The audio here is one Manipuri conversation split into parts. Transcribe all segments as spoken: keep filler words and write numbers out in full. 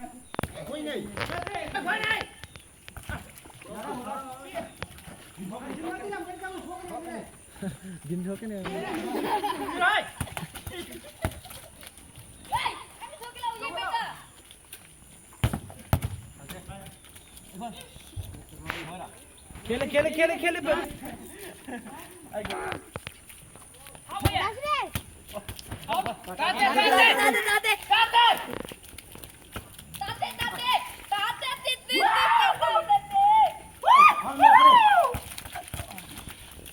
ꯑꯩꯈꯣꯏꯅꯦ꯫ खेले, खेले, खेले, खेले, बस।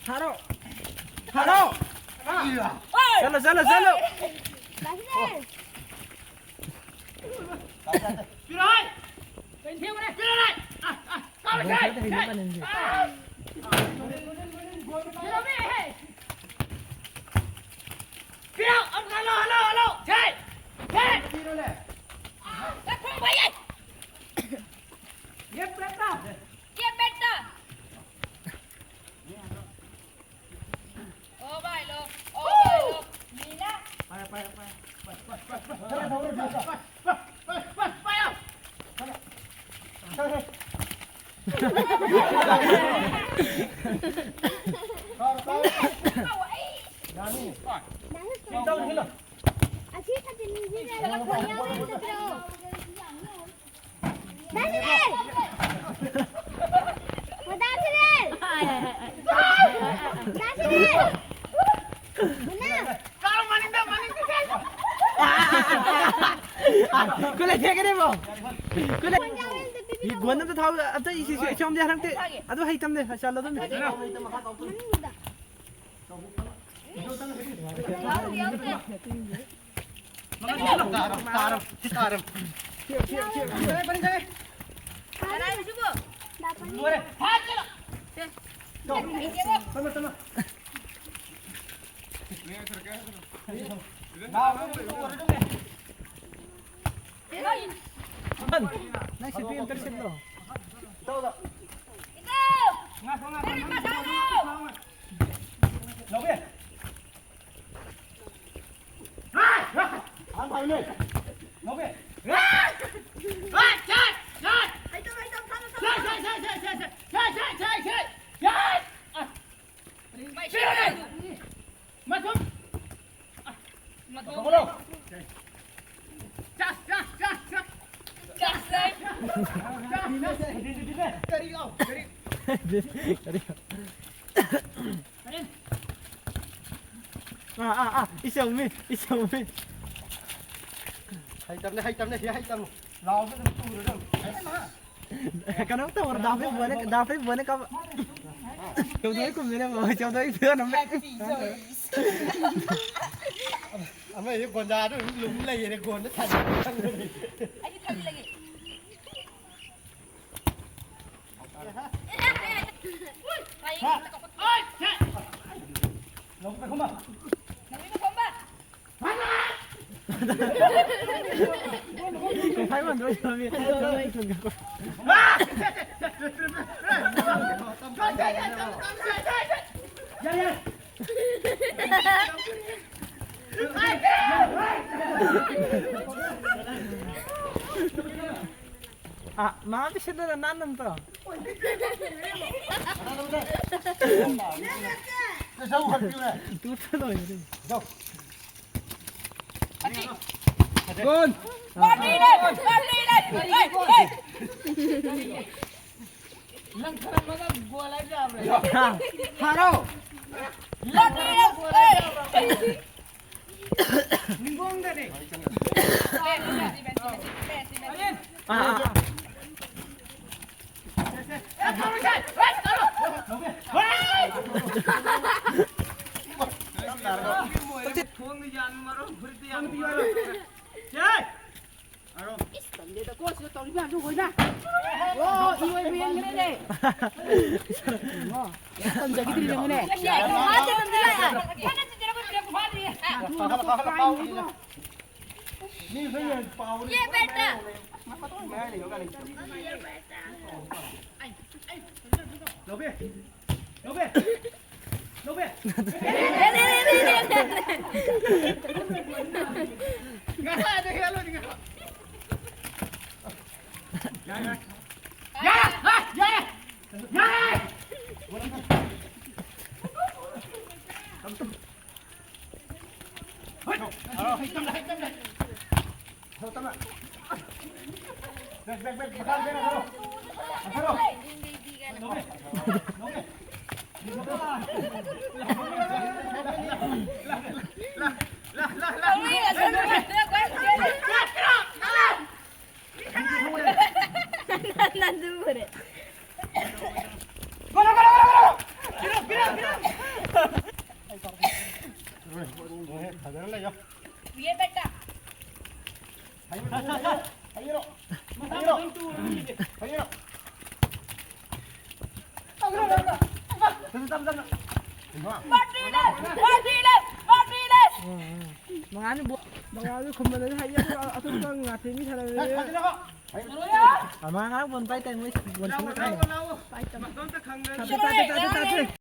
थारो, थारो। चलो, चलो, चलो। ये बेटा। ओ भाई लोग, ओ भाई लोग, मीना। ꯑꯁꯤ ꯊꯥꯖꯤꯟꯁꯤꯗ ꯂꯐꯣꯏ ꯌꯥꯎꯔꯤ ꯅꯠꯇ꯭ꯔꯣ? ꯗꯥ ꯁꯤꯔꯦꯜ! ꯑꯣ, ꯗꯥ ꯁꯤꯔꯦꯜ! ꯗꯥ ꯁꯤꯔꯦꯜ! ꯃꯅꯥ! ꯀꯨꯂꯦ ꯊꯦꯡꯒꯅꯤꯕꯣ꯫ ꯀꯨꯂꯦ꯫ ꯐꯣꯟ ꯌꯥꯎꯔꯤ ꯑꯝꯇ ꯄꯤꯕꯤꯔꯛꯑꯣ꯫ ꯒꯣꯟ ꯑꯝꯇ ꯊꯥꯎ꯫ ꯑꯝꯇ ꯏꯁꯤ, ꯏꯁꯤ, ꯏꯁꯤ ꯑꯝꯇ ꯍꯥꯏꯔꯛꯇꯦ꯫ ꯑꯗꯨ ꯍꯩꯇꯝꯅꯦ꯫ ꯆꯠꯂꯣ ꯑꯗꯨꯝ꯫ ꯃꯅꯨꯡꯗ꯫ ꯅꯪ ꯁꯤꯠꯄꯤ ꯑꯝꯇ ꯁꯤꯠꯂꯣ꯫ ꯂꯧꯒꯦ꯫ ꯍꯥꯟ ꯐꯥꯎꯅꯦ꯫ ꯂꯧꯒꯦ꯫ ꯀꯔꯤ? ꯑꯥ, ꯑꯥ, ꯑꯥ, ꯏꯆꯧꯃꯤ, ꯏꯆꯧꯃꯤ꯫ ꯍꯩꯇꯕꯅꯦ, ꯍꯩꯇꯕꯅꯦ, ꯁꯤ ꯍꯩꯇꯕꯅꯦ꯫ ꯂꯥꯎꯕꯗ ꯑꯗꯨꯝ ꯇꯨꯔꯗꯕꯅꯦ꯫ ꯀꯩꯅꯣꯝ ꯇꯧꯔꯣ, ꯗꯥ ꯐꯤꯕꯣꯅ, ꯗꯥ ꯐꯤꯕꯣꯅ ꯀꯥꯞ-, ꯆꯧꯗꯣꯏ ꯀꯨꯝꯗꯣꯏꯅꯦ, ꯆꯧꯗꯣꯏ ꯐꯤꯕꯣꯅ꯫ ꯑꯃ ꯒꯣꯟꯖꯥꯗꯣ ꯑꯗꯨꯝ ꯂꯨꯝ ꯂꯩꯌꯦꯅꯦ, ꯒꯣꯟꯗ ꯊꯥꯖꯤꯜꯂꯒ ꯈꯪꯗ꯭ꯔꯗꯤ꯫ ꯑꯩꯗꯤ ꯊꯥꯖꯤꯜꯂꯒꯦ꯫ ꯑꯥ, ꯃꯥ ꯄꯤꯁꯗꯅ ꯅꯥꯟꯅ ꯑꯝꯇ꯫ ꯇꯨ ꯊꯥꯗꯣꯛꯑꯣ꯫ ꯒꯣꯜ! ꯅꯪ ꯈꯔ ꯃꯅꯥ ꯒꯣꯜ ꯍꯥꯏꯕ ꯌꯥꯕ꯭ꯔꯥ? ꯍꯥ꯫ ꯐꯥꯔꯣ! ꯅꯤꯡꯒꯣꯡꯗꯅꯦ꯫ ꯑꯥ, ꯑꯥ, ꯑꯥ꯫ ꯊꯣꯡꯗ ꯌꯥꯟꯕ ꯃꯔꯣꯟ, ꯐꯨꯔꯤꯠꯇ ꯌꯥꯟꯕ ꯃꯔꯣꯟ꯫ ꯏꯁ, ꯇꯜꯂꯦꯗꯀꯣ, ꯁꯤꯗ ꯇꯧꯔꯤ ꯃꯌꯥꯝꯁꯦ ꯍꯣꯏꯅ꯫ ꯑꯣ, ꯏꯔꯣꯏꯕ ꯌꯦꯡꯈ꯭ꯔꯦꯅꯦ꯫ ꯑꯣ, ꯌꯥꯝ ꯇꯝꯖꯈꯤꯗ꯭ꯔꯤ ꯌꯦꯡꯉꯨꯅꯦ꯫ ꯃꯥꯁꯦ ꯇꯝꯖ ꯌꯥꯏ꯫ ꯃꯤ ꯈꯔ ꯌꯥꯝ ꯄꯥꯎꯔꯤ꯫ ꯌꯦ ꯕꯦꯇꯥ꯫ ꯂꯧꯕꯤ꯫ ꯂꯧꯕꯤ꯫ ꯂꯧꯕꯤ꯫ ꯉꯥꯏꯍꯥꯛ ꯑꯗ ꯍꯦꯜꯂꯣꯅꯦ, ꯉꯥꯏꯍꯥꯛ꯫ ꯌꯥꯔꯦ, ꯌꯥꯔꯦ꯫ ꯌꯥꯔꯦ, ꯌꯥꯔꯦ꯫ ꯌꯥꯔꯦ꯫ ꯍꯣꯏ꯫ ꯍꯣꯏ, ꯇꯞꯅ, ꯍꯣꯏ, ꯇꯞꯅ꯫ ꯍꯣꯏ, ꯇꯞꯅ꯫ ꯅꯟꯗꯨꯔꯦ꯫ ꯐꯖꯅ ꯂꯩꯌꯣ꯫ ꯌꯦ ꯕꯦꯇꯥ꯫ ꯍꯩꯔꯣ꯫ ꯍꯩꯔꯣ꯫ ꯍꯩꯔꯣ꯫ ꯇꯞꯅ, ꯇꯞꯅ꯫ ꯃꯥꯔꯇꯤꯅꯦꯁ! ꯃꯥꯔꯇꯤꯅꯦꯁ! ꯃꯥꯔꯇꯤꯅꯦꯁ! ꯃꯉꯥꯜꯗꯨ ꯕꯣ-, ꯃꯉꯥꯜꯗꯨ ꯈꯨꯝꯕꯗꯗꯤ ꯍꯩꯌꯦ, ꯑꯗꯨꯒ ꯑꯇꯣꯞꯄ ꯉꯥꯛꯇ ꯃꯤ ꯁꯥꯟꯅꯕꯗꯗꯤ꯫ ꯐꯖꯅꯀꯣ꯫ ꯍꯩꯔꯣ꯫ ꯑꯃ ꯉꯔꯥꯡ ꯕꯣꯜ ꯄꯥꯏ ꯇꯥꯏ ꯃꯣꯏ ꯕꯣꯜ ꯁꯥꯟꯅ ꯀꯥꯟꯗ꯫ ꯃꯇꯣꯝꯇ ꯈꯪꯗ꯭ꯔꯦ꯫ ꯇꯥꯠꯇꯦ, ꯇꯥꯠꯇꯦ, ꯇꯥꯠꯇꯦ, ꯇꯥꯠꯇꯦ꯫